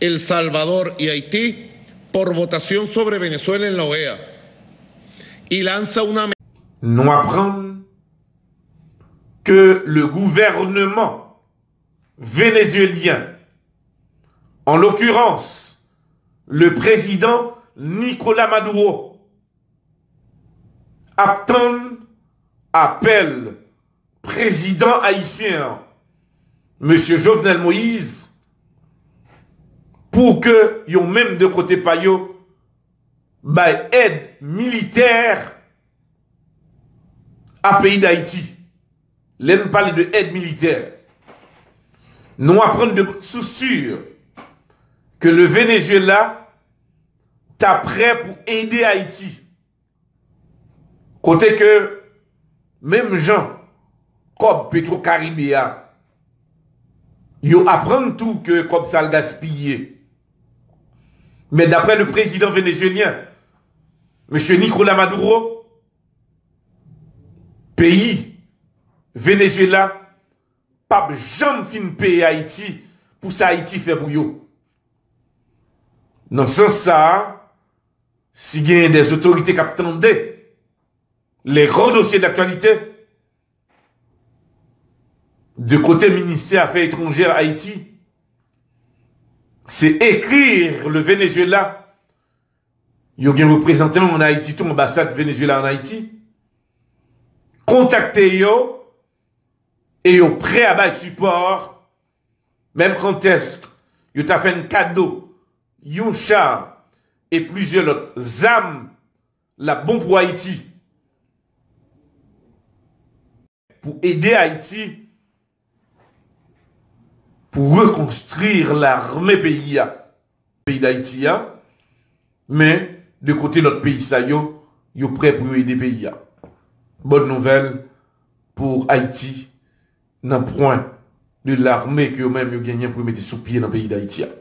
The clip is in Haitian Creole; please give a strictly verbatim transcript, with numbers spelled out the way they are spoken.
El Salvador y Haití por votación sobre Venezuela en la OEA y lanza una... Nou aprann ke le gouvernement vénézuélien, en l'occurrence le président Nicolas Maduro, ap tann apèl prezidan ayisyen an, mesye Jovenel Moïse, pou ke yo menm de kote pa yo bay èd militè a peyi Dayiti. Lè n pale de èd militè, nou aprann de sources sûres ke le Venezuela ta prè pou ede Ayiti. Kote ke, menm jan kòb Petro Caribe a, yo aprann tou ke kòb sa al gaspiye. Men daprè le prezidan venezuelyen, mesye Nicolas Maduro, peyi Venezuela p ap janm fin peye Ayiti pou sa Ayiti fè pou yo. Nan sans sa a, si genyen des autorités k ap tande les grands dossiers de l'actualité, de kote ministè afè etranjè Ayiti, se ekri le Venezuela, yo gen reprezantan an Ayiti tou, anbasad Venezuela an Ayiti, kontakte yo e yo prè a bay sipò, menm kantèsk yo ta fè n kado yon cha e plizyè lòt zam, l ap bon pou Ayiti. Pou ede Ayiti, pou rekonstwi lame peyi a, peyi Dayiti a, men de kote lòt peyi sa yo, yo prè pou yo ede peyi a. Bòn nouvèl pou Ayiti, nan pwen de lame ke yo menm yo genyen pou yo mete sou pye nan peyi Dayiti a.